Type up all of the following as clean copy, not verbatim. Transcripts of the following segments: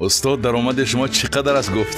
Устод, даромади шумо чӣ қадар аст? Гуфт.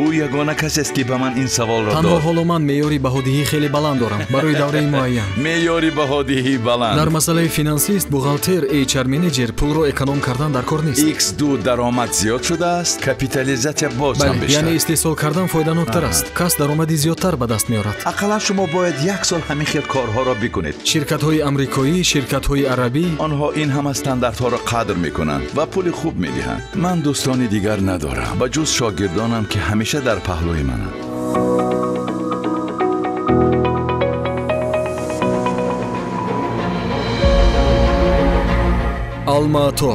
Ӯ ягона касест, ки ба ман ин саволро дод. Танҳо ҳоло ман меъёри баҳодиҳии хеле баланд дорам барои давраи муайян. Меъёри баҳодиҳии баланд. Дар масъалаи финансист, бухгалтер, HR менеҷер пулро эконом кардан дар кор нест. X2 даромад зиёд шудааст, капитализатсия боз ҳам бештар. Яъне истеҳсол кардан фоиданоктар аст. Кас даромади зиёдтар ба даст меорад. Ақаллан шумо бояд як сол ҳамин хел корҳоро бикунед. Ширкатҳои амрикоӣ, ширкатҳои арабӣ, онҳо ин ҳама стандартҳоро қадр мекунанд ва пули хуб медиҳанд. Ман дӯстони дигар надорам ба ҷуз шогирдонам, ки ҳамеша дар паҳлӯи мананд. Алмато,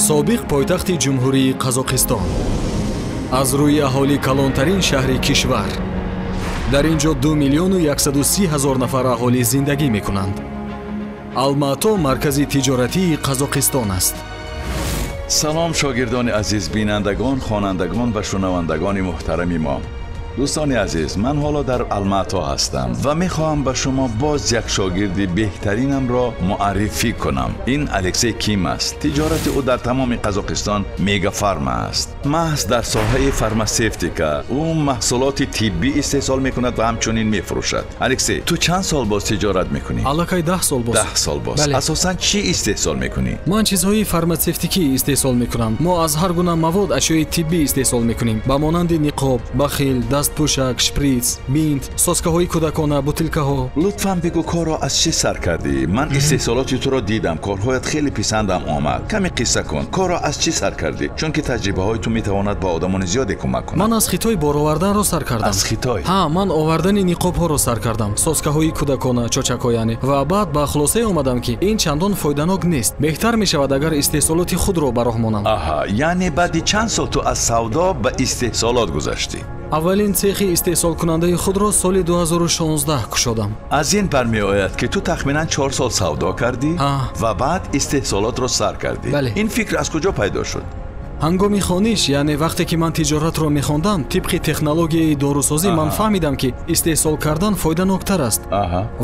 собиқ пойтахти Ҷумҳурии Қазоқистон, аз рӯи аҳолӣ калонтарин шаҳри кишвар. Дар ин ҷо 2 130 000 нафар аҳолӣ зиндагӣ мекунанд. Алмато маркази тиҷоратии Қазоқистон аст. Салом шогирдони азиз, бинандагон, хонандагон ва шунавандагони муҳтарами мо. Дӯстони азиз, ман ҳоло дар Алмато ҳастам ва мехоҳам ба шумо боз як шогирди беҳтаринамро муаррифӣ кунам. Ин Алексей Ким аст. Тиҷорати ӯ дар тамоми Қазоқистон мегафарма аст. Маҳз дар соҳаи фармасевтика ӯ маҳсулоти тиббӣ истеҳсол мекунад ва ҳамчунин мефурӯшад. Алексей, ту чанд сол боз тиҷорат мекунӣ? Аллакай 10 сол боз. 10 сол боз. Асосан чӣ истеҳсол мекунӣ? Ман чизҳои фармасевтикӣ истеҳсол мекунам. Мо аз ҳар гуна мавод ашёи тиббӣ истеҳсол мекунем, ба монанди ниқоб, бахил, дастпӯшак, шприц, бинт, соскаҳои кӯдакона, бутилкаҳо. Лутфан бигӯ, корро аз чӣ сар кардӣ? Ман истеҳсолоти туро дидам, корҳоят хеле писандам омад. Каме қисса кун, корро аз чӣ сар кардӣ? Чунки таҷрибаҳои ту метавонад ба одамони зиёде кӯмак кунад. Ман аз Хитой бор оварданро сар кардам. Аз Хитой? Ҳа, ман овардани ниқобҳоро сар кардам, соскаҳои кӯдакона, чочакҳо яъне. Ва баъд ба хулосае омадам, ки ин чандон фоиданок нест. Беҳтар мешавад, агар истеҳсолоти худро ба роҳ монам. Аҳа, яъне баъди чанд сол ту аз савдо ба истеҳсолот гузаштӣ? Аввалин цехи истеҳсолкунандаи худро соли 2016 кушодам. Аз ин бармеояд, ки ту тахминан 4 сол савдо кардӣ ва баъд истеҳсолотро сар кардӣ. Ин фикр аз куҷо пайдо шуд? Ҳангоми хониш, яъне вақте ки ман тиҷоратро мехондам, тибқи технологияи дорусозӣ ман фаҳмидам, ки истеҳсол кардан фоиданоктар аст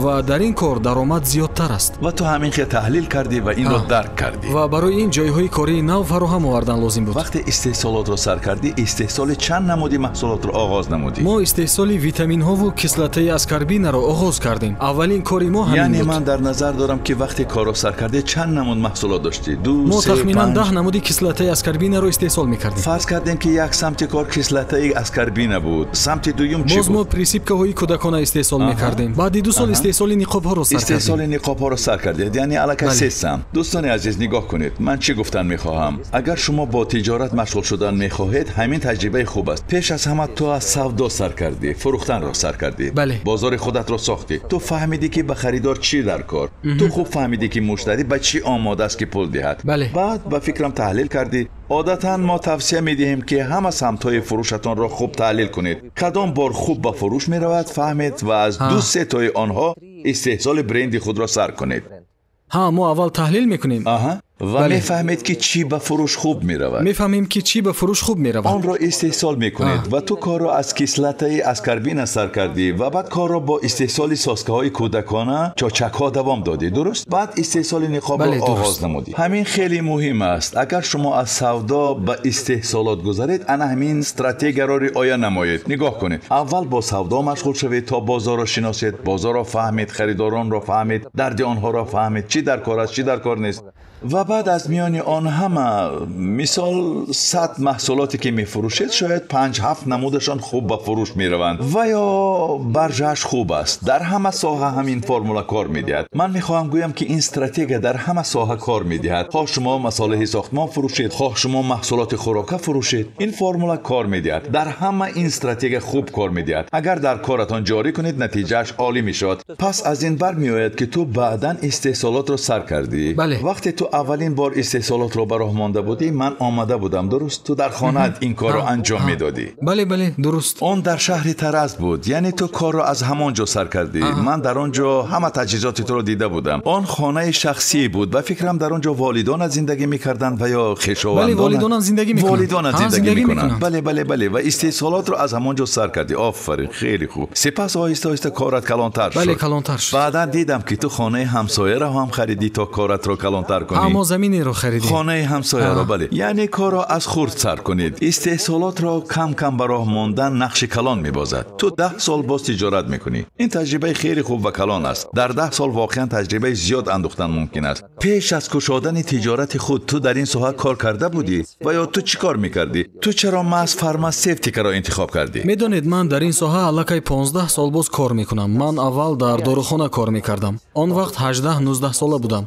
ва дар ин кор даромад зиёдтар аст. Ва ту ҳамин хел таҳлил кардӣ ва инро дарк кардӣ. Ва барои ин ҷойҳои кории нав фароҳам овардан лозим буд. Вақте истеҳсолотро сар кардӣ, истеҳсоли чанд намуди маҳсулотро оғоз намудӣ? Мо истеҳсоли витаминҳову кислотаи аскорбинаро оғоз кардем. Аввалин кори мо ҳамин буд. Яъне ман дар назар дорам, ки вақте корро сар кардӣ чанд намуд маҳсулот доштӣ? 2, Мо 3, тахминан 5? 10 намуди кислотаи аскорбинаро истеҳсол мекардем. Фарз кардем, ки як самти кор кислотаи аскорбина буд, самти дуюм чӣ Боз мо буд? присипкаҳои кӯдакона истеҳсол мекардем. Баъди 2 сол истеҳсоли ниқобҳоро сар кардем. Истеҳсоли ниқобҳоро сар кардед, яъне аллакай 3 самт. Дӯстони азиз, нигоҳ кунед, ман чӣ гуфтан мехоҳам. Агар шумо бо тиҷорат машғул шудан мехоҳед, ҳамин таҷрибаи хуб аст. Пеш аз ҳама ту аз савдо сар кардӣ, фурӯхтанро сар кардӣ, бозори худатро сохтӣ. Ту фаҳмидӣ, ки ба харидор чӣ дар кор. Ту хуб фаҳмидӣ, ки муштарӣ ба чӣ омода аст, ки пул диҳад. Баъд ба фикрам таҳлил кардӣ. Одатан мо тавсия медиҳем, ки ҳама самтҳои фурӯшатонро хуб таҳлил кунед. Кадом бор хуб ба фурӯш меравад, фаҳмед ва аз 2-3 тои онҳо истеҳсоли бренди худро сар кунед. Ҳа, мо аввал таҳлил мекунем. Ва мефаҳмед, ки чӣ ба фурӯш хуб меравад. Мефаҳмем, ки чӣ ба фурӯш хуб меравад. Онро истеҳсол мекунед ва ту корро аз кислотаи аскорбина сар кардӣ ва баъд корро бо истеҳсоли соскаҳои кӯдакона, чочакҳо давом додӣ, дуруст? Баъд истеҳсоли ниқобро оғоз намудӣ. Ҳамин хеле муҳим аст. Агар шумо аз савдо ба истеҳсолот гузаред, ана ҳамин стратегияро риоя намоед. Нигоҳ кунед, аввал бо савдо машғул шавед, то бозорро шиносед, бозорро фаҳмед, харидоронро фаҳмед, дарди онҳоро фаҳмед, чӣ дар кор аст, чӣ дар кор нест. Ва баъд аз миёни он ҳама, мисол 100 маҳсулоте ки мефурӯшед, шояд 5-7 намудашон хуб ба фурӯш мераванд ва ё баржааш хуб аст. Дар ҳама соҳа ҳамин формула кор медиҳад. Ман мехоҳам гӯям, ки ин стратегия дар ҳама соҳа кор медиҳад. Хоҳ шумо масолеҳи сохтмон фурӯшед, хоҳ шумо маҳсулоти хӯрока фурӯшед, ин формула кор медиҳад. Дар ҳама ин стратегия хуб кор медиҳад. Агар дар коратон ҷорӣ кунед, натиҷааш олӣ мешавад. Пас аз ин бармеояд, ки ту баъдан истеҳсолотро сар кардӣ. Вақте ту аввалин бор истеҳсолотро ба роҳ монда будӣ, ман омада будам, дуруст? Ту дар хонаат ин корро анҷом медодӣ. Бале, бале, дуруст. Он дар шаҳри Тараз буд, яъне ту корро аз ҳамон ҷо сар кардӣ. Ман дар он ҷо ҳама таҷҳизоти туро дида будам. Он хонаи шахсӣ буд. Ба фикрам дар он ҷо волидонат зиндагӣ мекарданд ва ё хешовандонат. Бале, волидонам зиндагӣ мекунанд. Волидонат зиндагӣ мекунанд. Бале, бале, бале. Ва истеҳсолотро аз ҳамон ҷо сар кардӣ. Офарин, хеле хуб. Сипас оҳиста оҳиста корат калонтар шуд. Бале, калонтар шуд. Баъдан дидам, ки ту хонаи ҳамсояро ҳам харидӣ, то коратро калонтар кунӣ. мекунӣ. Мо заминеро харидем. Хонаи ҳамсояро, бале. Яъне корро аз хурд сар кунед. Истеҳсолотро кам-кам ба роҳ мондан нақши калон мебозад. Ту 10 сол боз тиҷорат мекунӣ. Ин таҷрибаи хеле хуб ва калон аст. Дар 10 сол воқеан таҷрибаи зиёд андӯхтан мумкин аст. Пеш аз кушодани тиҷорати худ ту дар ин соҳа кор карда будӣ ва ё ту чӣ кор мекардӣ? Ту чаро маҳз фармасевтикаро интихоб кардӣ? Медонед, ман дар ин соҳа аллакай 15 сол боз кор мекунам. Ман аввал дар дорухона кор мекардам. Он вақт 18-19 сола будам.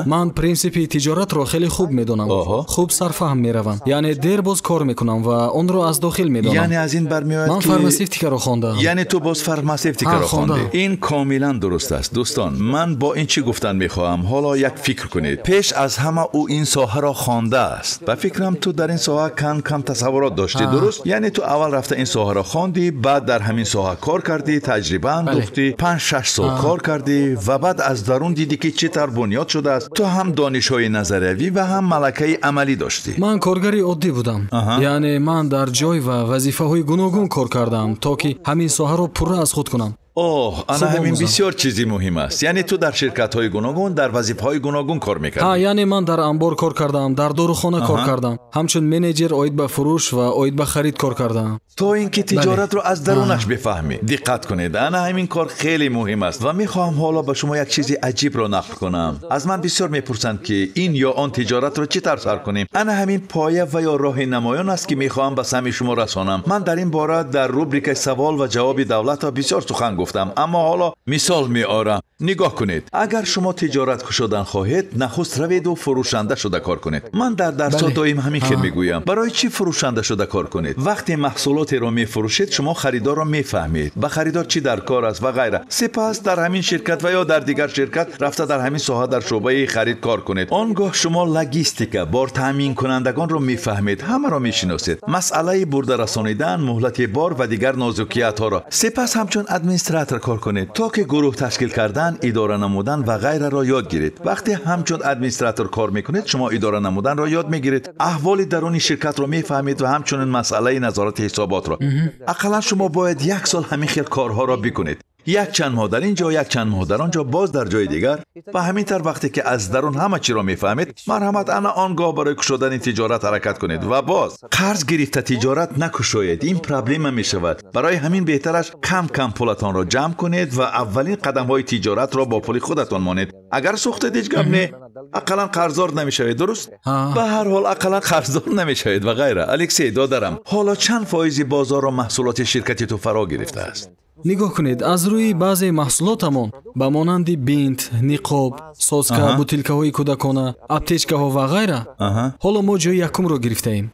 Ман принсипи тиҷоратро хеле хуб медонам. Хуб сарфаҳм меравам. Яъне дер боз кор мекунам ва онро аз дохил медонам. Яъне аз ин бармеояд ман ки фармасевтикаро хондаам. Яъне ту боз фармасевтикаро хондӣ. Ин комилан дуруст аст, дӯстон. Ман бо ин чӣ гуфтан мехоҳам? Ҳоло як фикр кунед. Пеш аз ҳама ӯ ин соҳаро хондааст. Ба фикрам ту дар ин соҳа кам-кам тасаввурот доштӣ, дуруст? Яъне ту аввал рафта ин соҳаро хондӣ, баъд дар ҳамин соҳа кор кардӣ, таҷриба андӯхтӣ, 5-6 сол кор кардӣ ва баъд аз дарун дидӣ ки чӣ тавр бунёд шудааст. Ту ҳам донишҳои назариявӣ ва ҳам малакаи амалӣ доштӣ. Ман коргари оддӣ будам. Яъне ман дар ҷой ва вазифаҳои гуногун кор кардам, то ки ҳамин соҳаро пурра аз худ кунам. Оҳ, ана ҳамин бисёр чизи муҳим аст. Яъне ту дар ширкатҳои гуногун, дар вазифаҳои гуногун кор мекардӣ. Яъне ман дар анбор кор кардам, дар дорухона кор кардам, ҳамчун менеҷер оид ба фурӯш ва оид ба харид кор кардам. То ин ки тиҷоратро аз дарунаш бифаҳмӣ. Диққат кунед, ана ҳамин кор хеле муҳим аст ва мехоҳам ҳоло ба шумо як чизи аҷибро нақл кунам. Аз ман бисёр мепурсанд ки ин ё он тиҷоратро чӣ тавр сар кунем. Ана ҳамин поя ва ё роҳи намоён аст ки мехоҳам ба самъи шумо расонам. Ман дар ин бора дар рубрикаи савол ва ҷавоби давлатро бисёр сухан гуфтам, аммо ҳоло мисол меорам. Нигоҳ кунед, агар шумо тиҷорат кушодан хоҳед, нахуст раведу фурӯшанда шуда кор кунед. Ман дар дарсҳо доим ҳамин хел мегӯям. Барои чӣ фурӯшанда шуда кор кунед? Вақте маҳсулотеро мефурӯшед, шумо харидорро мефаҳмед, ба харидор чӣ дар кор аст ва ғайра. Сипас дар ҳамин ширкат ва ё дар дигар ширкат рафта дар ҳамин соҳа дар шӯъбаи харид кор кунед. Он гоҳ шумо логистика, бор таъминкунандагонро мефаҳмед, ҳамаро мешиносед, масъалаи бурда расонидан, муҳлати бор ва дигар нозукиятҳоро. Сипас ҳамчун администратор кор кунед, то ки гурӯҳ ташкил кардан, идора намудан ва ғайраро ёд гиред. Вақте ҳамчун администратор кор мекунед, шумо идора намуданро ёд мегиред, аҳволи даруни ширкатро мефаҳмед ва ҳамчунин масъалаи назорати ҳисоботро. Ақаллан шумо бояд як сол ҳамин хел корҳоро бикунед. Як чанд моҳ дар ин ҷо, як чанд моҳ дар он ҷо, боз дар ҷои дигар. Ва ҳамин тавр вақте ки аз дарун ҳама чиро мефаҳмед, марҳамат, ана он гоҳ барои кушодани тиҷорат ҳаракат кунед ва боз қарз гирифта тиҷорат накушоед. Ин проблема мешавад. Барои ҳамин беҳтараш кам-кам пулатонро ҷамъ кунед ва аввалин қадамҳои тиҷоратро бо пули худатон монед. Агар сӯхтед, ҳеҷ гап не, ақаллан қарздор намешавед, дуруст? Ба ҳар ҳол ақаллан қарздор намешавед ва ғайра. Алексей додарам, ҳоло чанд фоизи бозорро маҳсулоти ширкати ту фаро гирифтааст? Нигоҳ кунед, аз рӯи баъзе маҳсулотамон ба монанди бинт, ниқоб, соска, бутилкаҳои кӯдакона, аптечкаҳо ва ғайра, ҳоло мо ҷои якумро гирифтаем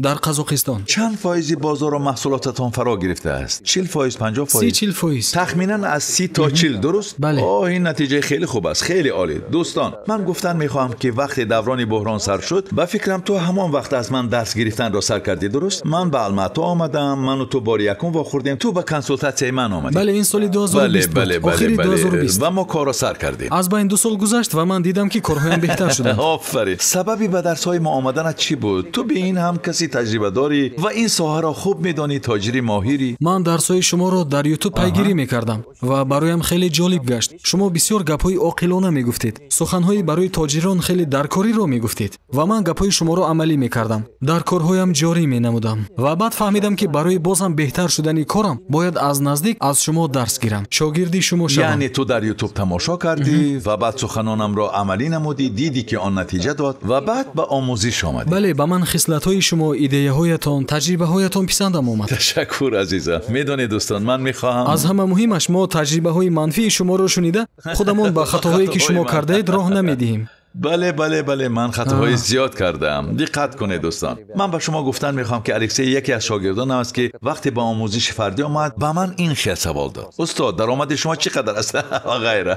дар Қазоқистон. Чанд фоизи бозорро маҳсулотатон фаро гирифтааст? 40%, 50%? 30-40%. Тахминан аз 30 то 40, дуруст? Бале. Оҳ, ин натиҷаи хеле хуб аст, хеле олӣ. Дӯстон, ман гуфтан мехоҳам ки вақте даврони буҳрон сар шуд, ба фикрам ту ҳамон вақт аз ман дарс гирифтанро сар кардӣ, дуруст? Ман ба Алмато омадам, ману ту бори якум вохӯрдем, ту ба консултатсияи ман омадӣ. Бале, ин соли 2020 буд. Охири 2020. Ва мо корро сар кардем. Аз байн 2 сол гузашт ва ман дидам ки корҳоям беҳтар шуданд. Офарин. Сабаби ба дарсҳои мо омаданат чӣ буд? Ту ба ин ҳам каси таҷриба дорӣ ва ин соҳаро хуб медонӣ, тоҷири моҳирӣ. Ман дарсҳои шуморо дар YouTube пайгирӣ мекардам ва бароям хеле ҷолиб гашт. Шумо бисёр гапҳои оқилона мегуфтед, суханҳои барои тоҷирон хеле даркориро мегуфтед ва ман гапҳои шуморо амалӣ мекардам, дар корҳоям ҷорӣ менамудам ва баъд фаҳмидам ки барои боз ҳам беҳтар шудани корам бояд аз наздик аз шумо дарс гирам, шогирди шумо шавам. Яъне ту дар YouTube тамошо кардӣ ва баъд суханонамро амалӣ намудӣ, дидӣ ки он натиҷа дод ва баъд ба омӯзиш омадӣ. Бале, ба ман хислатҳои шумо, идеяҳоятон, таҷрибаҳоятон писандам омад. Ташаккур, азизам. Медонед дӯстон, ман мехоҳам аз ҳама муҳимаш мо таҷрибаҳои манфии шуморо шунида худамон ба хатоҳое ки шумо кардаед роҳ намедиҳем. Бале, бале, бале, ман хатоҳои зиёд кардаам. Диққат кунед дӯстон. Ман ба шумо гуфтан мехоҳам ки Алексей яке аз шогирдонам аст ки вақте ба омӯзиши фардӣ омад, ба ман ин хел савол дод: устод, даромади шумо чӣ қадар аст? ва ғайра.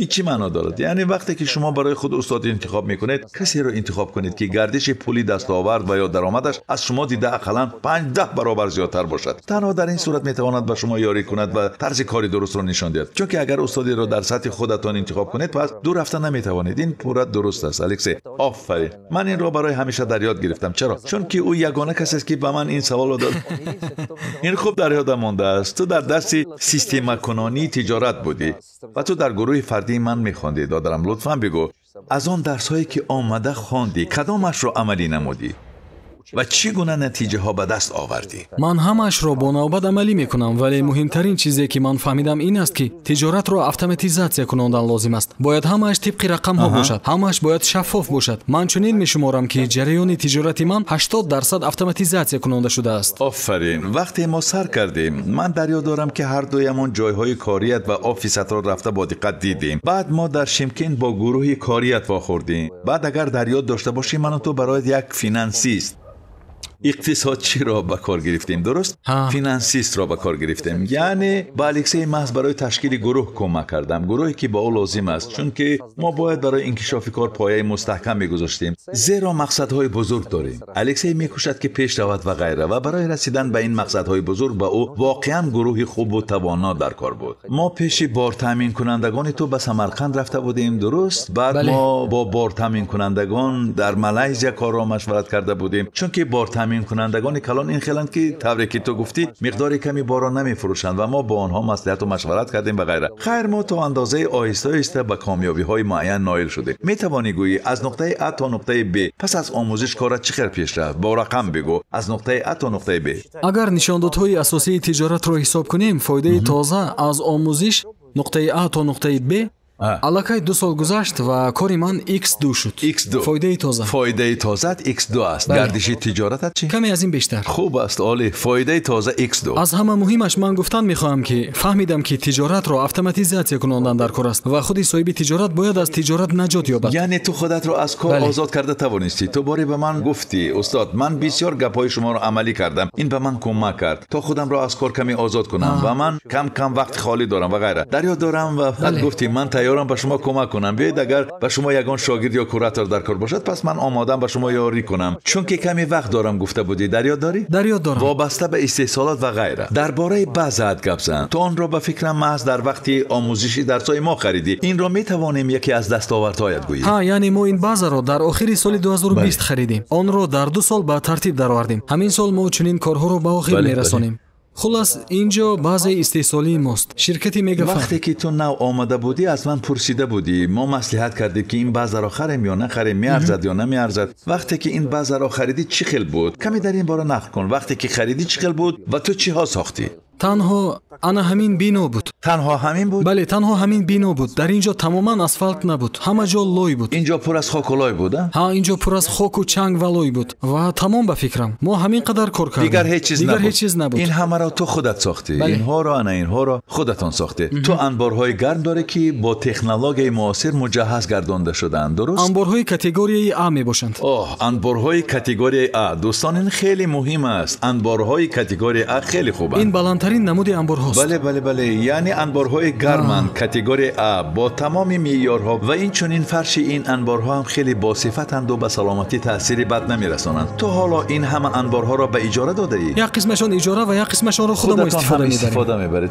Ин чӣ маъно дорад? Яъне вақте ки шумо барои худ устод интихоб мекунед, касеро интихоб кунед ки гардиши пули дастовард ва ё даромадаш аз шумо дида ақаллан 5-10 баробар зиёдтар бошад. Танҳо дар ин сурат метавонад ба шумо ёрӣ кунад ва тарзи кори дурустро нишон диҳад. Чунки агар устодеро дар сатҳи худатон интихоб кунед, пас дур рафта наметавонед. Ин пурра дуруст аст, Алексей. Офарин. Ман инро барои ҳамеша дар ёд гирифтам. Чаро? Чунки ӯ ягона касест ки ба ман ин саволро дод. Ин хуб дар ёдам мондааст. Ту дар дарси системакунонии тиҷорат будӣ ва ту дар гурӯҳи фардии ман мехондӣ. Додарам, лутфан бигӯ, Аз он дарсҳое ки омада хондӣ, кадомашро амалӣ намудӣ ва чӣ гуна натиҷаҳо ба даст овардӣ? Ман ҳамаашро бо навбат амалӣ мекунам, вале муҳимтарин чизе ки ман фаҳмидам ин аст, ки тиҷоратро автоматизатсия кунондан лозим аст. Бояд ҳамааш тибқи рақамҳо бошад, ҳамааш бояд шаффоф бошад. Ман чунин мешуморам, ки ҷараёни тиҷорати ман 80% автоматизатсия кунонда шудааст. Офарин. Вақте мо сар кардем, ман дар ёд дорам, ки ҳар дуямон ҷойҳои корият ва офисатро рафта бо диққат дидем. Баъд мо дар Шимкент бо гурӯҳи корият вохӯрдем. Баъд агар дар ёд дошта бошӣ, ману ту барои як финансист, иқтисодчиро ба кор гирифтем, дуруст? Финансистро ба кор гирифтем. Яъне ба Алексей маҳз барои ташкили гурӯҳ кӯмак кардам, гурӯҳе ки ба ӯ лозим аст, чунки мо бояд барои инкишофи кор пояи мустаҳкам мегузоштем, зеро мақсадҳои бузург дорем. Алексей мекӯшад, ки пеш равад ва ғайра, ва барои расидан ба ин мақсадҳои бузург ба ӯ воқеан гурӯҳи хубу тавоно дар кор буд. Мо пеши бортаъминкунандагони ту ба Самарқанд рафта будем, дуруст? Баъд мо бо бортаъминкунандагон дар Малайзия корро машварат карда будем, чунки бортаъминкунандагони калон ин хеланд, ки тавре ки ту гуфтӣ, миқдори ками борро намефурӯшанд ва мо бо онҳо маслиҳату машварат кардем ва ғайра. Хайр, мо то андозаи оҳиста оҳиста ба комёбиҳои муайян ноил шудем. Метавонӣ гӯӣ аз нуқтаи А то нуқтаи Б пас аз омӯзиш корат чӣ хел пеш рафт? Бо рақам бигӯ, аз нуқтаи А то нуқтаи Б. Агар нишондодҳои асосии тиҷоратро ҳисоб кунем, фоидаи тоза аз омӯзиш нуқтаи А то нуқтаи Б аллакай 2 сол гузашт ва кори ман X2 шуд. X2. Фоидаи тоза. Фоидаи тозаат X2 аст. Гардиши тиҷоратат чӣ? Каме аз ин бештар. Хуб аст, олӣ. Фоидаи тоза X2. Аз ҳама муҳимаш ман гуфтан мехоҳам, ки фаҳмидам, ки тиҷоратро автоматизатсия кунондан дар кор аст ва худи соҳиби тиҷорат бояд аз тиҷорат наҷот ёбад. Яъне ту худатро аз кор озод карда тавонистӣ. Ту боре ба ман гуфтӣ, устод, ман бисёр гапҳои шуморо амалӣ кардам. Ин ба ман кӯмак кард то худамро аз кор каме озод кунам ва ман кам-кам вақти холӣ дорам ва ғайра. Дар ёд дорам ва фақат гуфтӣ ман тайёрам ба шумо кӯмак кунам. Биёед агар ба шумо ягон шогирд ё куратор дар кор бошад, пас ман омодам ба шумо ёрӣ кунам, чунки каме вақт дорам гуфта будӣ. Дар ёд дорӣ? Дар ёд дорам. Вобаста ба истеҳсолот ва ғайра. Дар бораи баъзаат гап зан. Ту онро ба фикрам маҳз дар вақти омӯзиши дарсҳои мо харидӣ. Инро метавонем яке аз дастовардҳоят гӯем. Ҳа, яъне мо ин базаро дар охири соли 2020 харидем. Онро дар 2 сол ба тартиб даровардем. Ҳамин сол мо чунин корҳоро ба охир мерасонем. Хулас, инҷо базаи истеҳсолии мост. Ширкати Мегафарм. Вақте ки ту нав омада будӣ, аз ман пурсида будӣ. Мо маслиҳат кардем, ки ин базаро харем ё нахарем, меарзад ё намеарзад. Вақте ки ин базаро харидӣ чӣ хел буд? Каме дар ин бора нақл кун. Вақте ки харидӣ чӣ хел буд ва ту чиҳо сохтӣ? Танҳо ана ҳамин бино буд. Танҳо ҳамин буд? Бале, танҳо ҳамин бино буд. Дар инҷо тамоман асфалт набуд. Ҳама ҷо лой буд. Инҷо пур аз хоку лой буд, а? Ҳа, инҷо пур аз хоку чанг ва лой буд. Ва тамом ба фикрам. Мо ҳамин қадар кор кардем. Дигар ҳеҷ чиз набуд. Дигар ҳеҷ чиз набуд. Ин ҳамаро ту худат сохтӣ. Инҳоро, ана инҳоро худатон сохтед. Ту анборҳои гарм дорӣ, ки бо технологияи муосир муҷаҳҳаз гардонда шудаанд, дуруст? Анборҳои категорияи А мебошанд. Оҳ, анборҳои категорияи А. Дӯстон, ин хеле муҳим аст. Анборҳои категорияи А хеле хубанд. Ин баландтарин намуди анборҳост. Бале, бале, бале. Яъне анборҳои гарманд, категорияи А бо тамоми меъёрҳо ва инчунин фарши ин анборҳо ҳам хеле босифатанд ва ба саломатӣ таъсири бад намерасонанд. Ту ҳоло ин ҳама анборҳоро ба иҷора додаӣ? Як қисмашон иҷора ва як қисмашонро худамо истифода мебарем.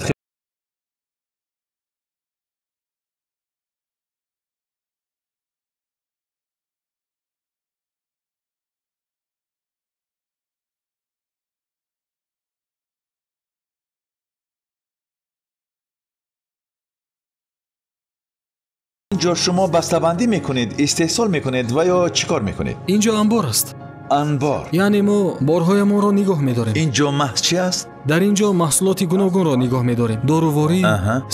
Инҷо шумо бастабандӣ мекунед, истеҳсол мекунед ва ё чӣ кор мекунед? Инҷо анбор аст. Анбор. Яъне мо борҳоямонро нигоҳ медорем. Инҷо маҳз чӣ аст? Дар инҷо маҳсулоти гуногунро нигоҳ медорем. Доруворӣ,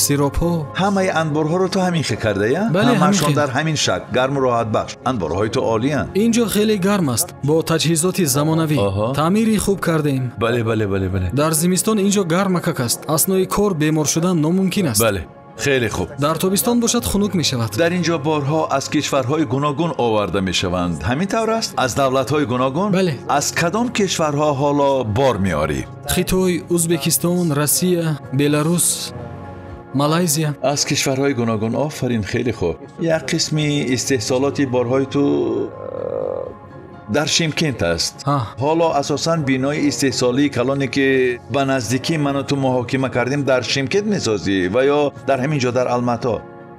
сиропҳо. Ҳамаи анборҳоро ту ҳамин хел кардаӣ? Бале, ҳамашон дар ҳамин шакл, гарму роҳатбахш. Анборҳои ту олиянд. Инҷо хеле гарм аст, бо таҷҳизоти замонавӣ. Таъмири хуб кардаем. Бале, бале, бале, бале. Дар зимистон инҷо гармакак аст. Аснои кор бемор шудан номумкин аст. Бале. Хеле хуб. Дар тобистон бошад хунук мешавад. Дар инҷо борҳо аз кишварҳои гуногун оварда мешаванд. Ҳамин тавр аст? Аз давлатҳои гуногун? Бале. Аз кадом кишварҳо ҳоло бор меорӣ? Хитой, Узбекистон, Россия, Беларус, Малайзия. Аз кишварҳои гуногун. Офарин, хеле хуб. Як қисми истеҳсолоти борҳои ту дар Шимкент аст. Ҳоло асосан бинои истеҳсолии калоне, ки ба наздикӣ ману ту муҳокима кардем, дар Шимкент месозӣ ва ё дар ҳамин ҷо дар Алмато?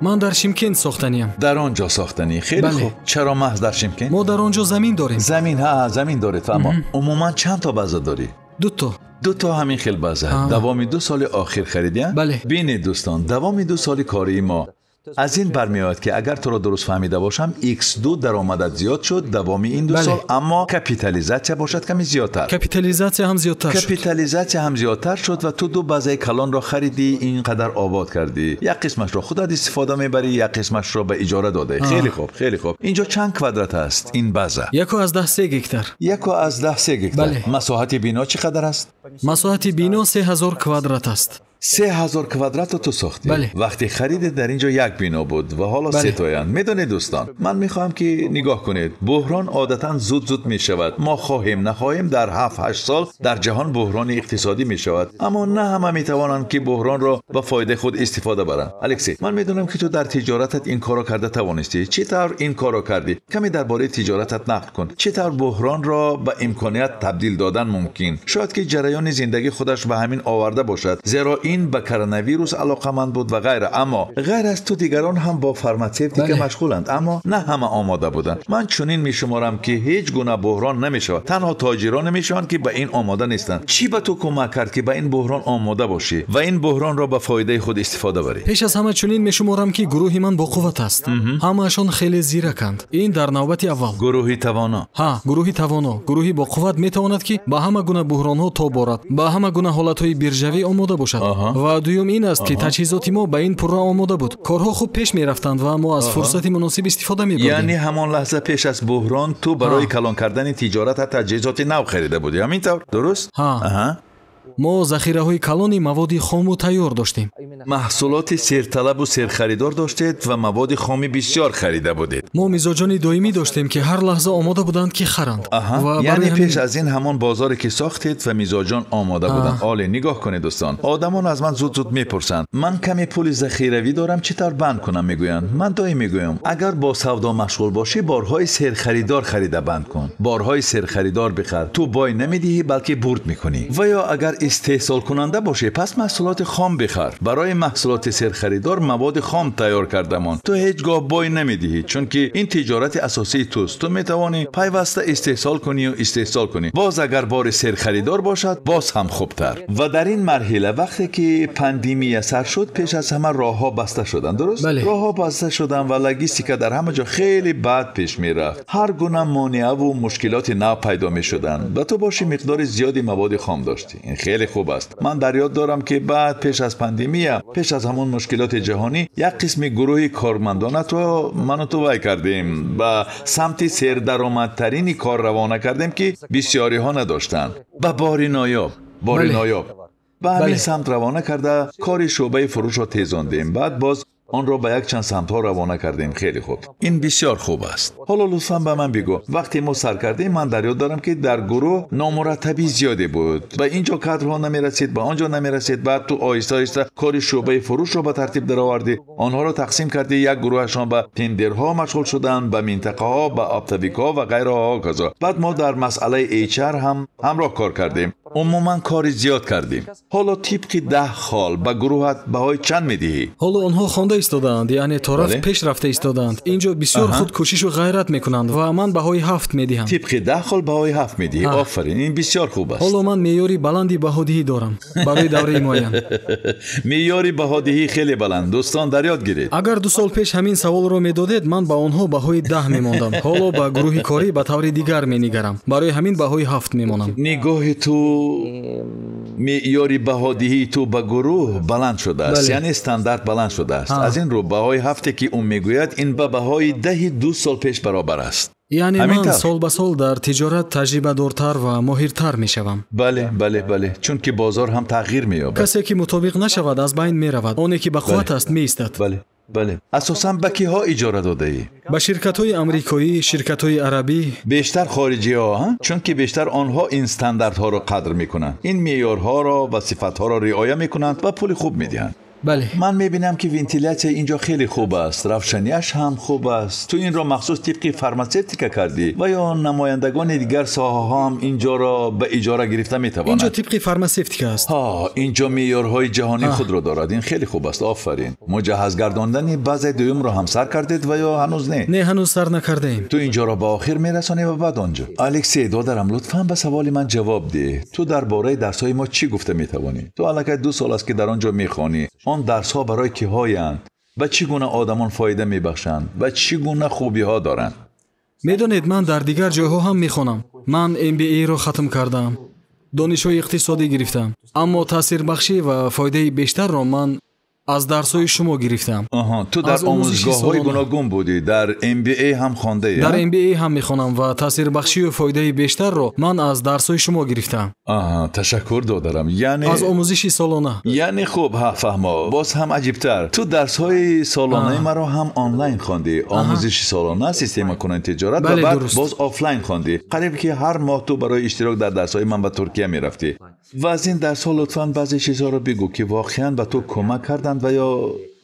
Ман дар Шимкент сохтаниям. Дар он ҷо сохтанӣ. Хеле хуб. Чаро маҳз дар Шимкент? Мо дар он ҷо замин дорем. Замин, ҳа, замин доред, фаҳмо. Умуман чанд то база дорӣ? 2 то. 2 то ҳамин хел база. Давоми 2 соли охир харидӣ? Бале. Бинед дӯстон, давоми 2 соли кории мо Аз ин бармеояд, ки агар туро дуруст фаҳмида бошам, X2 даромадат зиёд шуд давоми ин ду сол, аммо капитализатсия бошад каме зиёдтар. Капитализатсия ҳам зиёдтар шуд. Капитализатсия ҳам зиёдтар шуд ва ту ду базаи калонро харидӣ, ин қадар обод кардӣ. Як қисмашро худат истифода мебарӣ, як қисмашро ба иҷора додаӣ. Хеле хуб, хеле хуб. Инҷо чанд квадрат аст ин база? 1.3 гектар. 1.3 гектар. Масоҳати бино чӣ қадар аст? Масоҳати бино 3000 квадрат аст. 3000 квадратро ту сохтӣ. Вақте харидӣ дар инҷо як бино буд ва ҳоло се тоянд. Медонед дӯстон, ман мехоҳам ки нигоҳ кунед. Буҳрон одатан зуд-зуд мешавад. Мо хоҳем нахоҳем дар 7-8 сол дар ҷаҳон буҳрони иқтисодӣ мешавад, аммо на ҳама метавонанд ки буҳронро ба фоидаи худ истифода баранд. Алексей, ман медонам ки ту дар тиҷоратат ин корро карда тавонистӣ. Чӣ тавр ин корро кардӣ? Каме дар бораи тиҷоратат нақл кун. Чӣ тавр буҳронро ба имконият табдил додан мумкин? Шояд ки ҷараёни зиндагӣ худаш ба ҳамин оварда бошад, зеро ин ба коронавирус алоқаманд буд ва ғайра. Аммо ғайр аз ту дигарон ҳам бо фарматсевтика машғуланд, аммо на ҳама омода буданд. Ман чунин мешуморам ки ҳеҷ гуна буҳрон намешавад. Танҳо тоҷирон мешаванд ки ба ин омода нестанд. Чӣ ба ту кӯмак кард ки ба ин буҳрон омода бошӣ ва ин буҳронро ба фоидаи худ истифода барӣ? Пеш аз ҳама чунин мешуморам ки гурӯҳи ман бо қувват аст. Ҳамаашон хеле зираканд. Ин дар навбати аввал. Гурӯҳи тавоно. Ҳа, гурӯҳи тавоно. Гурӯҳи бо қувват метавонад ки ба ҳама гуна буҳронҳо тоб орад, ба ҳама гуна ҳолатҳои биржавӣ омода бошад. Ва дуюм ин аст ки таҷҳизоти мо ба ин пурра омода буд. Корҳо хуб пеш мерафтанд ва мо аз фурсати муносиб истифода мебурдем. Яъне ҳамон лаҳза пеш аз буҳрон ту барои калон кардани тиҷоратат таҷҳизоти нав харида будӣ, ҳамин тавр? Дуруст? Ҳа. Мо захираҳои калони маводи хому тайёр доштем. Маҳсулоти серталабу серхаридор доштед ва маводи хоми бисёр харида будед. Мо мизоҷони доимӣ доштем ки ҳар лаҳза омода буданд ки харанд. Яъне пеш аз ин ҳамон бозоре ки сохтед ва мизоҷон омода буданд. Оле, нигоҳ кунед дӯстон. Одамон аз ман зуд-зуд мепурсанд: ман каме пули захиравӣ дорам, чӣ тавр банд кунам? Мегӯянд. Ман доим мегӯям: агар бо савдо машғул бошӣ, борҳои серхаридор харида банд кун, борҳои серхаридор бихар. Ту бой намедиҳӣ, балки бурд мекунӣ. Ва ё агар истеҳсолкунанда бошӣ, пас маҳсулоти хом бихар. Барои маҳсулоти серхаридор маводи хом тайёр кардамон. Ту ҳеҷ гоҳ бой намедиҳӣ, чунки ин тиҷорати асосии туст. Ту метавонӣ пайваста истеҳсол кунӣ ва истеҳсол кунӣ. Боз агар бори серхаридор бошад, боз ҳам хубтар. Ва дар ин марҳила вақте ки пандемия сар шуд, пеш аз ҳама роҳҳо баста шуданд, дуруст? Роҳҳо баста шуданд ва логистика дар ҳама ҷо хеле бад пеш мерафт. Ҳар гуна монеаву мушкилоти нав пайдо мешуданд ва ту боши миқдори зиёди маводи хом доштӣ. Ин хеле хуб аст. Ман дар ёд дорам ки баъд пеш аз пандемия, пеш аз ҳамон мушкилоти ҷаҳонӣ, як қисми гурӯҳи кормандонатро ману ту вай кардем, ба самти сердаромадтарини кор равона кардем ки бисёриҳо надоштанд, ба бори ноёб, бори ноёб. Ба ҳамин самт равона карда кори шӯъбаи фурӯшро тезондем. Баъд боз онро ба якчанд самтҳо равона кардем. Хеле хуб, ин бисёр хуб аст. Ҳоло лутфан ба ман бигӯ, вақте мо сар кардем, ман дар ёд дорам ки дар гурӯҳ номураттабӣ зиёде буд. Ба ин ҷо кадрҳо намерасид, ба он ҷо намерасид. Баъд ту оҳиста оҳиста кори шӯъбаи фурӯшро ба тартиб даровардӣ, онҳоро тақсим кардӣ. Як гурӯҳашон ба тендерҳо машғул шуданд, ба минтақаҳо, ба оптовикҳо ва ғайраҳо ҳоказо. Баъд мо дар масъалаи HR ҳам ҳамроҳ кор кардем. Умуман кори зиёд кардем. Ҳоло тибқи 10 хол ба гурӯҳат баҳои чанд медиҳӣ? Ҳоло онҳо хонда истодаанд, яъне то рафт пеш рафта истодаанд. Инҷо бисёр худкӯшишу ғайрат мекунанд ва ман баҳои 7 медиҳам. Тибқи 10 хол баҳои 7 медиҳӣ. Офарин, ин бисёр хуб аст. Ҳоло ман меъёри баланди баҳодиҳӣ дорам барои давраи муайян. Меъёри баҳодиҳӣ хеле баланд. Дӯстон, дар ёд гиред. Агар 2 сол пеш ҳамин саволро медодед, ман ба онҳо баҳои 10 мемондам. Ҳоло ба гурӯҳи корӣ ба таври дигар менигарам. Барои ҳамин баҳои 7 мемонам. Нигоҳи ту, меъёри баҳодиҳии ту ба гурӯҳ баланд шудааст, яъне стандарт баланд шудааст. Аз ин рӯ баҳои 7 ки ӯ мегӯяд, ин ба баҳои 10 2 сол пеш баробар аст. Яъне ман сол ба сол дар тиҷорат таҷрибадортар ва моҳиртар мешавам. Бале, бале, бале, чунки бозор ҳам тағйир меёбад. Касе ки мутобиқ нашавад, аз байн меравад. Оне ки ба қувват аст, меистад. Бале, бале. Асосан ба киҳо иҷора додаӣ? Ба ширкатҳои амрикоӣ, ширкатҳои арабӣ. Бештар хориҷиҳо, чунки бештар онҳо ин стандартҳоро қадр мекунанд, ин меъёрҳоро ва сифатҳоро риоя мекунанд ва пули хуб медиҳанд. Бале. Ман мебинам ки вентилятсия инҷо хеле хуб аст, равшанияш ҳам хуб аст. Ту инро махсус тибқи фарматсевтика кардӣ ва ё намояндагони дигар соҳаҳо ҳам инҷоро ба иҷора гирифта метавонанд? Инҷо тибқи фарматсевтика аст. Ҳа, инҷо меъёрҳои ҷаҳонии худро дорад. Ин хеле хуб аст. Офарин. Муҷаҳҳаз гардондани базаи дуюмро ҳам сар кардед ва ё ҳанӯз не? Не, ҳанӯз сар накардаем. Ту инҷоро ба охир мерасонӣ ва баъд онҷо. Алексей, додарам, лутфан ба саволи ман ҷавоб деҳ. Ту дар бораи дарсҳои мо чӣ гуфта метавонӣ? Ту аллакай 2 сол аст ки дар он ҷо мехонӣ. Он дарсҳо барои киҳоянд? Ба чӣ гуна одамон фоида мебахшанд ва чӣ гуна хубиҳо доранд. Медонед, ман дар дигар ҷойҳо ҳам мехонам. Ман MBA-ро хатм кардам, донишҳои иқтисодӣ гирифтам, аммо таъсирбахшӣ ва фоидаи бештарро ман аз дарсҳои шумо гирифтам. Аҳа, ту дар омӯзгоҳҳои гуногун будӣ, дар MBA ҳам хондаӣ? Дар MBA ҳам мехонам ва таъсирбахшию фоидаи бештарро ман аз дарсҳои шумо гирифтам. Аҳа, ташаккур додарам. Яъне аз омӯзиши солона. Яъне хуб, ҳа, фаҳмо. Боз ҳам аҷибтар, ту дарсҳои солонаи маро ҳам онлайн хондӣ. Омӯзиши солона, системакунонии тиҷорат ва баъд боз офлайн хондӣ. Қариб ки ҳар моҳ ту барои иштирок дар дарсҳои ман ба Туркия мерафтӣ. Ва аз ин дарсҳо лутфан баъзе чизҳоро бигӯ, ки воқеан ба ту кӯмак карданд ва ё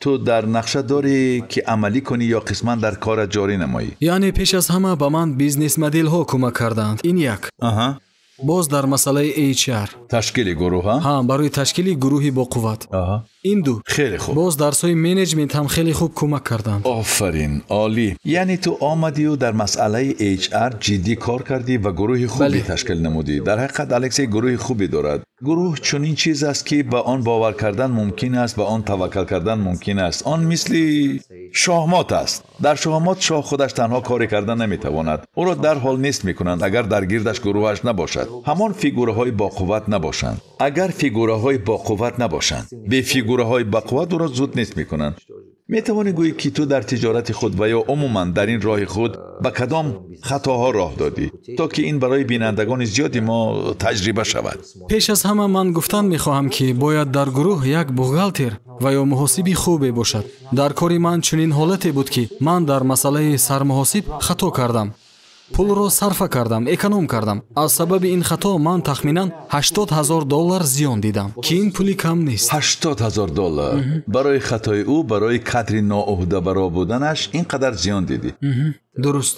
ту дар нақша дорӣ ки амалӣ кунӣ ё қисман дар корат ҷорӣ намоӣ. Яъне пеш аз ҳама ба ман бизнес-моделҳо кӯмак карданд. Ин як. Аҳа. Боз дар масъалаи HR. Ташкили гурӯҳ, ҳа? Ҳа, барои ташкили гурӯҳи боқувват. Аҳа. Ин ду. Хеле хуб. Боз дарсҳои менеҷмент ҳам хеле хуб кӯмак карданд. Офарин, олӣ. Яъне ту омадию дар масъалаи HR ҷиддӣ кор кардӣ ва гурӯҳи хубе ташкил намудӣ. Дар ҳақиқат Алексей гурӯҳи хубе дорад. Гурӯҳ чунин чиз аст, ки ба он бовар кардан мумкин аст, ба он таваккал кардан мумкин аст. Он мисли шоҳмот аст. Дар шоҳмот шоҳ худаш танҳо коре кардан наметавонад. Ӯро дар ҳол нест мекунанд, агар дар гирдаш гурӯҳаш набошад. Ҳамон фигураҳои боқувват набошанд. Агар фигураҳои боқувват набошанд, бе фигураҳои боқувват ӯро зуд нест мекунанд. Метавонӣ гӯӣ, ки ту дар тиҷорати худ ва ё умуман дар ин роҳи худ ба кадом хатоҳо роҳ додӣ, то ки ин барои бинандагони зиёди мо таҷриба шавад? Пеш аз ҳама ман гуфтан мехоҳам, ки бояд дар гурӯҳ як бухгалтер ва ё муҳосиби хубе бошад. Дар кори ман чунин ҳолате буд, ки ман дар масъалаи сармуҳосиб хато кардам. Пулро сарфа кардам, эконом кардам. Аз сабаби ин хато ман тахминан $80,000 зиён дидам, ки ин пули кам нест. $80,000 барои хатои ӯ, барои кадри ноуҳдабаро буданаш ин қадар зиён дидӣ. Дуруст.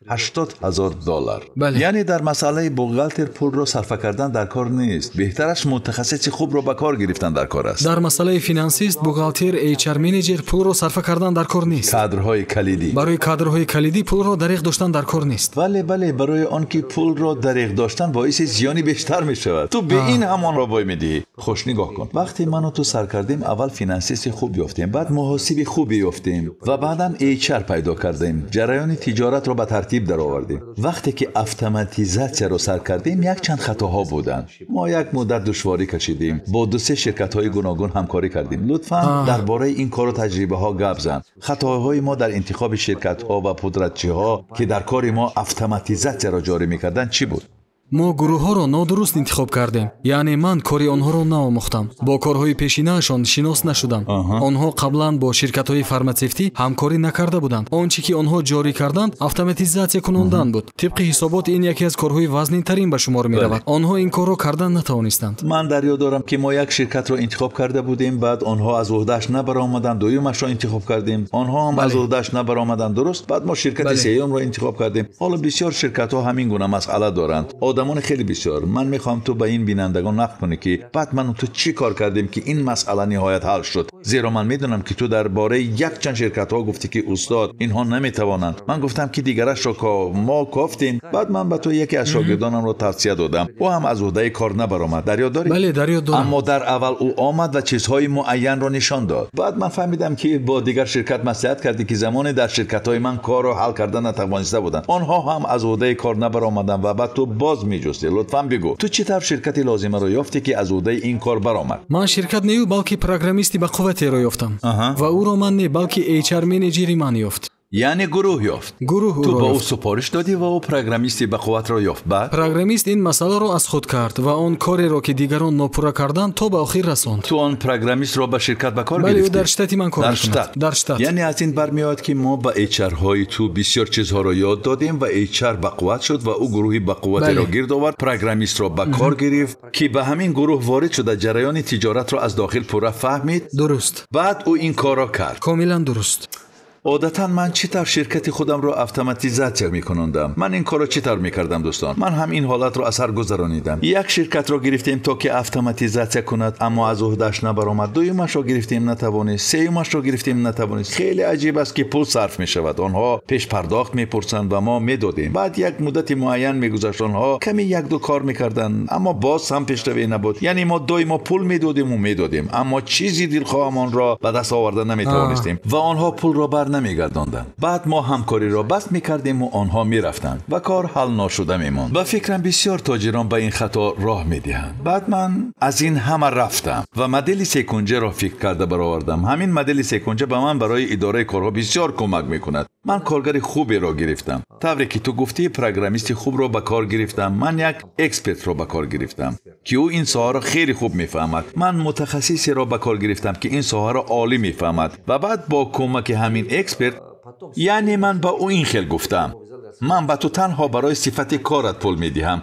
$80,000. Бале. Яъне дар масъалаи бухгалтер пулро сарфа кардан дар кор нест. Беҳтараш мутахассиси хубро ба кор гирифтан дар кор аст. Дар масъалаи финансист, бухгалтер, HR менеҷер пулро сарфа кардан дар кор нест. Кадрҳои калидӣ. Барои кадрҳои калидӣ пулро дариғ доштан дар кор нест. Бале, бале, барои он ки пулро дариғ доштан боиси зиёни бештар мешавад. Ту бе ин ҳамонро бой медиҳӣ. Хуш нигоҳ кун. Вақте ману ту сар кардем, аввал финансисти хуб ёфтем, баъд муҳосиби хубе ёфтем ва баъдан HR пайдо кардем. Ҷараёни тиҷоратро ба тартиб даровардем. Вақте ки автоматизатсияро сар кардем, якчанд хатоҳо буданд. Мо як муддат душворӣ кашидем, бо ду-се ширкатҳои гуногун ҳамкорӣ кардем. Лутфан дар бораи ин кору таҷрибаҳо гап зан. Хатоҳои мо дар интихоби ширкатҳо ва пудратчиҳо, ки дар кори мо автоматизатсияро ҷорӣ мекарданд, чӣ буд? Мо гурӯҳҳоро нодуруст интихоб кардем. Яъне ман кори онҳоро наомӯхтам, бо корҳои пешинаашон шинос нашудам. Онҳо қаблан бо ширкатҳои фарматсевтӣ ҳамкорӣ накарда буданд. Он чӣ ки онҳо ҷорӣ карданд, автоматизатсия кунондан буд. Тибқи ҳисобот ин яке аз корҳои вазнинтарин ба шумор меравад. Онҳо ин корро кардан натавонистанд. Ман дар ёд дорам, ки мо як ширкатро интихоб карда будем, баъд онҳо аз уҳдааш набаромаданд. Дуюмашро интихоб кардем, онҳо ҳам аз уҳдааш набаромаданд. Дуруст? Баъд мо ширкати сеюмро интихоб кардем. Ҳоло бисёр ширкатҳо ҳамин гуна масъала доранд. Одамони хеле бисёр. Ман мехоҳам ту ба ин бинандагон нақл кунӣ, ки баъд ману ту чӣ кор кардем, ки ин масъала ниҳоят ҳал шуд. Зеро ман медонам, ки ту дар бораи якчанд ширкатҳо гуфтӣ, ки устод, инҳо наметавонанд. Ман гуфтам, ки дигарашро мо кофтем. Баъд ман ба ту яке аз шогирдонамро тавсия додам. Ӯ ҳам аз уҳдаи кор набаромад. Дар ёд дорӣ? Бале, дар ёд дорам. Аммо дар аввал ӯ омад ва чизҳои муайянро нишон дод. Баъд ман фаҳмидам, ки бо дигар ширкат маслиҳат кардӣ, ки замоне дар ширкатҳои ман корро ҳал карда натавониста буданд. Онҳо ҳам аз уҳдаи кор набаромаданд ва баъд ту боз меҷустӣ. Лутфан бигӯ, ту чӣ тавр ширкати лозимаро ёфтӣ, ки аз уҳдаи ин кор баромад? Ман ширкат не, балки программисти ба қувватеро ёфтам. Ва ӯро ман не, балки HR менеҷери ман ёфт. Яъне гурӯҳ ёфт. Гурӯҳ ту ба ӯ супориш додӣ ва ӯ программисти ба қувватро ёфт. Баъд программист ин масъаларо аз худ кард ва он кореро, ки дигарон нопурра карданд, то ба охир расонд. Ту он программистро ба ширкат ба кор гирифтӣ? Бале, ӯ дар штати ман кор мекунад. Дар штат. Яъне аз ин бармеояд, ки мо ба HR-ҳои ту бисёр чизҳоро ёд додем ва HR ба қувват шуд ва ӯ гурӯҳи ба қувватеро гирд овард, программистро ба кор гирифт, ки ба ҳамин гурӯҳ ворид шуда ҷараёни тиҷоратро аз дохил пурра фаҳмид. Дуруст. Баъд ӯ ин корро кард. Комилан дуруст. Одатан ман чӣ тавр ширкати худамро автоматизатсия мекунондам? Ман ин корро чӣ тавр мекардам, дӯстон? Ман ҳам ин ҳолатро аз сар гузаронидам. Як ширкатро гирифтем то ки автоматизатсия кунад, аммо аз уҳдааш набаромад. Дуюмашро гирифтем, натавонист. Сеюмашро гирифтем, натавонист. Хеле аҷиб аст ки пул сарф мешавад. Онҳо пешпардохт мепурсанд ва мо медодем. Баъд як муддати муайян мегузашт, онҳо каме як-ду кор мекарданд, аммо боз ҳам пешравӣ набуд. Яъне мо доимо пул медодем ва медодем, аммо чизи дилхоҳамонро ба даст оварда наметавонистем ва онҳо пулро бар намегардонданд. Баъд мо ҳамкориро баст мекардем ва онҳо мерафтанд ва кор ҳал нашуда мемонд. Ба фикрам бисёр тоҷирон ба ин хато роҳ медиҳанд. Баъд ман аз ин ҳама рафтам ва модели секунҷаро фикр карда баровардам. Ҳамин модели секунҷа ба ман барои идораи корҳо бисёр кӯмак мекунад. Ман коргари хуберо гирифтам. Тавре ки ту гуфтӣ, программисти хубро ба кор гирифтам. Ман як экспертро ба кор гирифтам, ки ӯ ин соҳаро хеле хуб мефаҳмад. Ман мутахассисеро ба кор гирифтам, ки ин соҳаро олӣ мефаҳмад ва баъд бо кӯмаки ҳамин эксперт, яъне ман ба ӯ ин хел гуфтам: ман ба ту танҳо барои сифати корат пул медиҳам.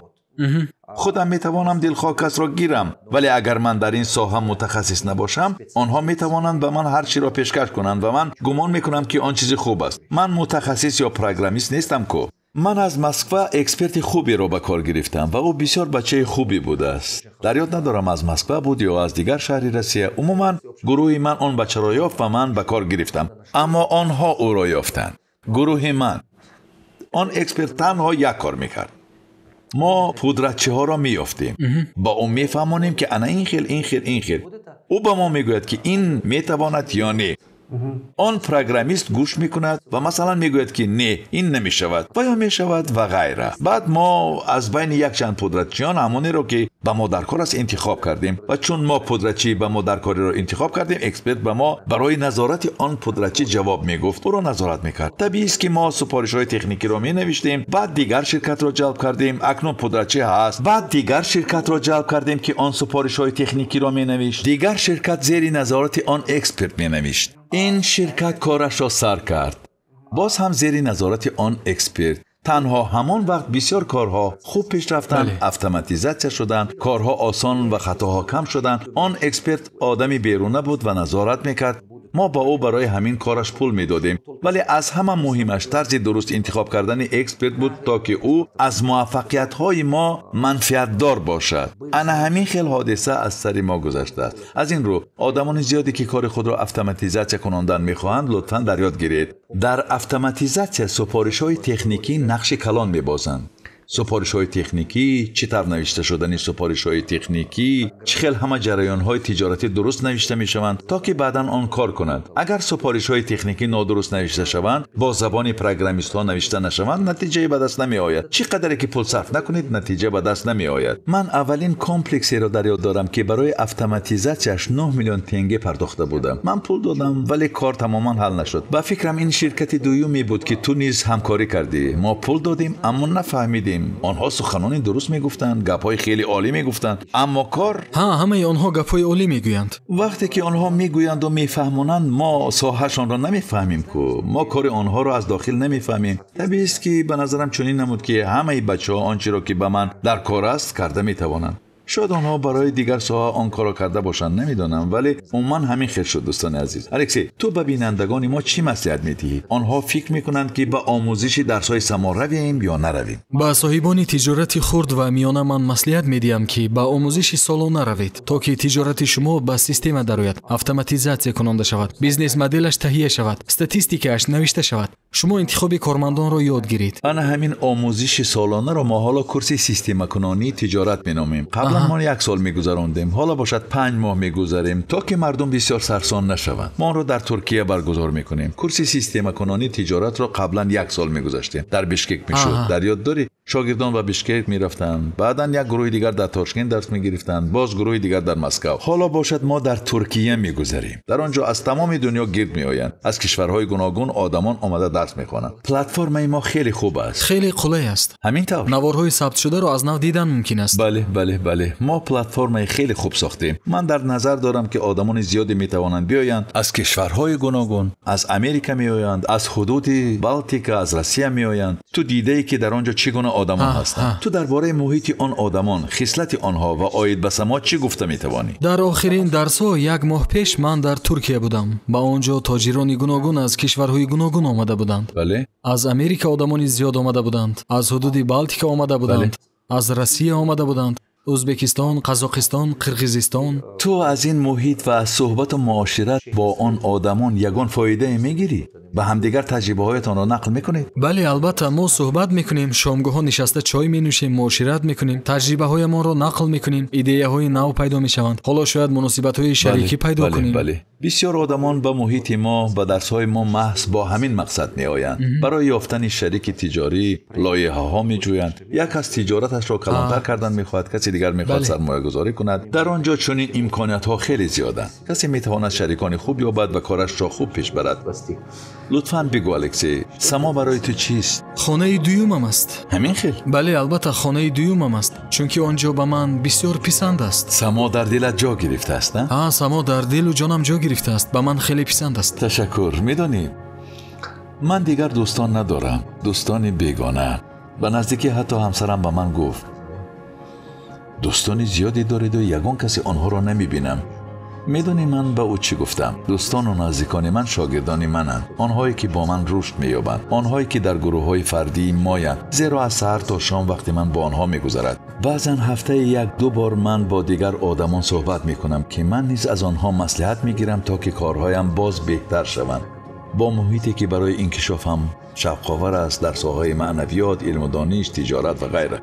Худам метавонам дилхоҳ касро гирам, вале агар ман дар ин соҳа мутахассис набошам, онҳо метавонанд ба ман ҳар чиро пешкаш кунанд ва ман гумон мекунам, ки он чизи хуб аст. Ман мутахассис ё программист нестам ку. Ман аз Москва эксперти хуберо ба кор гирифтам ва ӯ бисёр бачаи хубе будааст. Дар ёд надорам аз Москва буд ё аз дигар шаҳри Россия. Умуман гурӯҳи ман он бачаро ёфт ва ман ба кор гирифтам, аммо онҳо ӯро ёфтанд. Гурӯҳи ман. Он эксперт танҳо як кор мекард. Мо пудратчиҳоро меёфтем, ба ӯ мефаҳмонем, ки ана ин хел, ин хел, ин хел. Ӯ ба мо мегӯяд, ки ин метавонад ё не. Он программист гӯш мекунад ва масалан мегӯяд, ки не, ин намешавад ва ё мешавад ва ғайра. Баъд мо аз байни якчанд пудратчиён ҳамонеро, ки ба мо дар кор аст, интихоб кардем ва чун мо пудратчӣ ба мо дар кориро интихоб кардем, эксперт ба мо барои назорати он пудратчӣ ҷавоб мегуфт, ӯро назорат мекард. Табиист, ки мо супоришҳои техникиро менавиштем, баъд дигар ширкатро ҷалб кардем, акнун пудратчӣ ҳаст. Баъд дигар ширкатро ҷалб кардем, ки он супоришҳои техникиро менавишт. Дигар ширкат зери назорати он эксперт менавишт. Ин ширкат корашро сар кард, боз ҳам зери назорати он эксперт. Танҳо ҳамон вақт бисёр корҳо хуб пеш рафтанд, автоматизатсия шуданд, корҳо осон ва хатоҳо кам шуданд. Он эксперт одами беруна буд ва назорат мекард. Мо ба ӯ барои ҳамин кораш пул медодем, вале аз ҳама муҳимаш тарзи дуруст интихоб кардани эксперт буд, то ки ӯ аз муваффақиятҳои мо манфиатдор бошад. Ана ҳамин хел ҳодиса аз сари мо гузаштааст. Аз ин рӯ одамони зиёде, ки кори худро автоматизатсия кунондан мехоҳанд, лутфан дар ёд гиред: дар автоматизатсия супоришҳои техникӣ нақши калон мебозанд. Супоришҳои техникӣ, чӣ тавр навишта шудани супоришҳои техникӣ, чӣ хел ҳама ҷараёнҳои тиҷоратӣ дуруст навишта мешаванд, то ки баъдан он кор кунад. Агар супоришҳои техникӣ нодуруст навишта шаванд, бо забони программистҳо навишта нашаванд, натиҷае ба даст намеояд. Чӣ қадаре ки пул сарф накунед, натиҷа ба даст намеояд. Ман аввалин комплексеро дар ёд дорам, ки барои автоматизатсияш 9 миллион тенге пардохта будам. Ман пул додам, вале кор тамоман ҳал нашуд. Ба фикрам ин ширкати дуюме буд, ки ту низ ҳамкорӣ кардӣ. Мо пул додем, аммо нафаҳмидем. Онҳо суханони дуруст мегуфтанд, гапҳои хеле олӣ мегуфтанд, аммо кор... Ҳа, ҳамаи онҳо гапҳои олӣ мегӯянд. Вақте ки онҳо мегӯянду мефаҳмонанд, мо соҳаашонро намефаҳмем ку. Мо кори онҳоро аз дохил намефаҳмем. Табиист, ки ба назарам чунин намуд, ки ҳамаи бачаҳо он чиро, ки ба ман дар кор аст, карда метавонанд. Шояд онҳо барои дигар соҳа он корро карда бошанд, намедонам, вале умуман ҳамин хел шуд. Дӯстони азиз, Алексей, ту ба бинандагони мо чӣ маслиҳат медиҳӣ? Онҳо фикр мекунанд, ки ба омӯзиши дарсҳои само равем ё наравем. Ба соҳибони тиҷорати хурд ва миёна ман маслиҳат медиҳам, ки ба омӯзиши солона равед, то ки тиҷорати шумо ба система дарояд, автоматизатсия кунонда шавад, бизнес-моделаш таҳия шавад, статистикааш навишта шавад. Шумо интихоби кормандонро ёд гиред. Ана ҳамин омӯзиши солонаро мо ҳоло курси системакунонии тиҷорат меномем. Қаблан мо як сол мегузарондем, ҳоло бошад 5 моҳ мегузарем, то ки мардум бисёр сарсон нашаванд. Мо онро дар Туркия баргузор мекунем. Курси системакунонии тиҷоратро қаблан як сол мегузаштем, дар Бишкек мешуд. Дар ёд дорӣ, шогирдон ба Бишкек мерафтанд, баъдан як гурӯҳи дигар дар Тошкент дарс мегирифтанд, боз гурӯҳи дигар дар Москва. Ҳоло бошад мо дар Туркия мегузарем. Дар он ҷо аз тамоми дунё гирд меоянд, аз кишварҳои гуногун одамон омада дарс мехонанд. Платформаи мо хеле хуб аст, хеле қулай аст. Ҳамин тавр наворҳои сабтшударо аз нав дидан мумкин аст. Бале, бале, бале, мо платформаи хеле хуб сохтем. Ман дар назар дорам, ки одамони зиёде метавонанд биёянд аз кишварҳои гуногун, аз Америка меоянд, аз ҳудуди Балтика, аз Россия меоянд. Ту дидаӣ, ки дар он ҷо чӣ гуна одамон ҳастанд. Ту дар бораи муҳити он одамон, хислати онҳо ва оид ба Само чӣ гуфта метавонӣ? Дар охирин дарсҳо як моҳ пеш ман дар Туркия будам. Ба он ҷо тоҷирони гуногун аз кишварҳои гуногун омада буданд. Бале. Аз Америка одамони зиёд омада буданд, аз ҳудуди Балтика омада буданд, аз Россия омада буданд, Ӯзбекистон, Қазоқистон, Қирғизистон. Ту аз ин муҳит ва аз суҳбату муошират бо он одамон ягон фоидае мегирӣ? Ба ҳамдигар таҷрибаҳоятонро нақл мекунед? Бале, албатта, мо суҳбат мекунем, шомгоҳҳо нишаста чой менӯшем, муошират мекунем, таҷрибаҳоямонро нақл мекунем, идеяҳои нав пайдо мешаванд. Ҳоло шояд муносибатҳои шарикӣ пайдо кунем. Бале, бисёр одамон ба муҳити мо, ба дарсҳои мо маҳз бо ҳамин мақсад меоянд. Барои ёфтани шарики тиҷорӣ лоиҳаҳо меҷӯянд. Як аз тиҷораташро калонтар кардан мехоҳад, касе дигар мехоҳад сармоягузорӣ кунад. Дар он ҷо чунин имкониятҳо хеле зиёданд. Касе метавонад шарикони хуб ёбад ва корашро хуб пеш барад. Лутфан бигӯ, Алексей, Само барои ту чист? Хонаи дуюмам аст. Ҳамин хел? Бале, албатта, хонаи дуюмам аст, чунки он ҷо ба ман бисёр писанд аст. Само дар дилат ҷо гирифтааст, на? Ҳа, Само дар дилу ҷонам ҷо гирифтааст, ба ман хеле писанд аст. Ташаккур. Медонӣ, ман дигар дӯстон надорам, дӯстони бегона. Ба наздикӣ ҳатто ҳамсарам ба ман гуфт: дӯстони зиёде доред ва ягон касе онҳоро намебинам. Медонӣ ман ба ӯ чӣ гуфтам? Дӯстону наздикони ман шогирдони мананд, онҳое ки бо ман рушд меёбанд, онҳое ки дар гурӯҳҳои фардии моянд, зеро аз саҳар то шом вақти ман бо онҳо мегузарад. Баъзан ҳафтаи як-ду бор ман бо дигар одамон суҳбат мекунам, ки ман низ аз онҳо маслиҳат мегирам, то ки корҳоям боз беҳтар шаванд. Бо муҳите ки барои инкишофам шавқовар аст дар соҳаи маънавиёт, илму дониш, тиҷорат ва ғайра.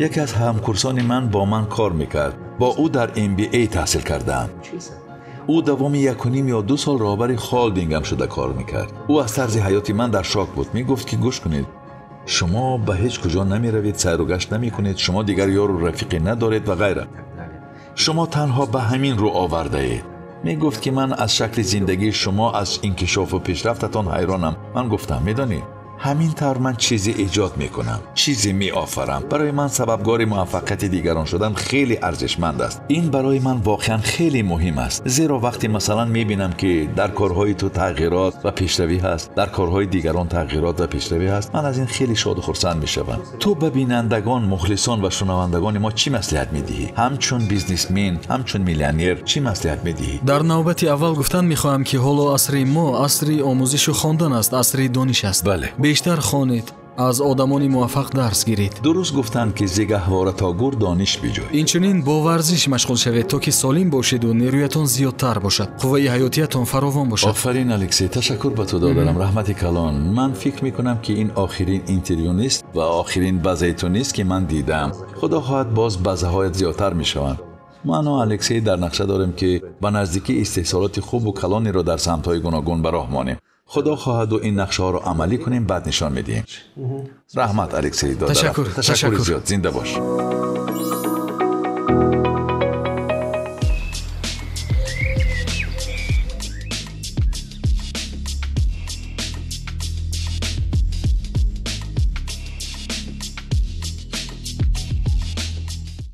Яке аз ҳамкурсони ман бо ман кор мекард. Бо ӯ дар MBA таҳсил кардаам. Ӯ давоми 1.5 ё 2 сол роҳбари холдингам шуда кор мекард. Ӯ аз тарзи ҳаёти ман дар шок буд. Мегуфт ки гӯш кунед, шумо ба ҳеҷ куҷо намеравед, сайру гашт намекунед, шумо дигар ёру рафиқе надоред ва ғайра. Шумо танҳо ба ҳамин рӯ овардаед. Мегуфт ки ман аз шакли зиндагии шумо, аз инкишофу пешрафтатон ҳайронам. Ман гуфтам: медонед, ҳамин тавр ман чизе эҷод мекунам, чизе меофарам. Барои ман сабабгори муваффақияти дигарон шудан хеле арзишманд аст. Ин барои ман воқеан хеле муҳим аст, зеро вақте масалан мебинам ки дар корҳои ту тағйирот ва пешравӣ ҳаст, дар корҳои дигарон тағйирот ва пешравӣ ҳаст, ман аз ин хеле шоду хурсанд мешавам. Ту ба бинандагон, мухлисон ва шунавандагони мо чӣ маслиҳат медиҳӣ? Ҳамчун бизнесмен, ҳамчун миллионер чӣ маслиҳат медиҳӣ? Дар навбати аввал гуфтан мехоҳам, ки ҳоло асри мо асри омӯзишу хондан аст, асри дониш аст. Бале. Бештар хонед, аз одамони муваффақ дарс гиред. Дуруст гуфтанд, ки зи гаҳвора то гур дониш биҷӯй. Инчунин бо варзиш машғул шавед, то ки солим бошеду нерӯятон зиёдтар бошад, қувваи ҳаётиятон фаровон бошад. Офарин, Алексей, ташаккур ба ту додарам, раҳмати калон. Ман фикр мекунам, ки ин охирин интервю нест ва охирин базаи ту нест, ки ман дидам. Худо хоҳад, боз базаҳоят зиёдтар мешаванд. Ману Алексей дар нақша дорем, ки ба наздикӣ истеҳсолоти хубу калонеро дар самтҳои гуногун ба роҳ монем. Худо хоҳаду ин нақшаҳоро амалӣ кунем, баъд нишон медиҳем. Раҳмат, Алексей додарам. Ташаккур, ташаккури зиёд. Зинда бош.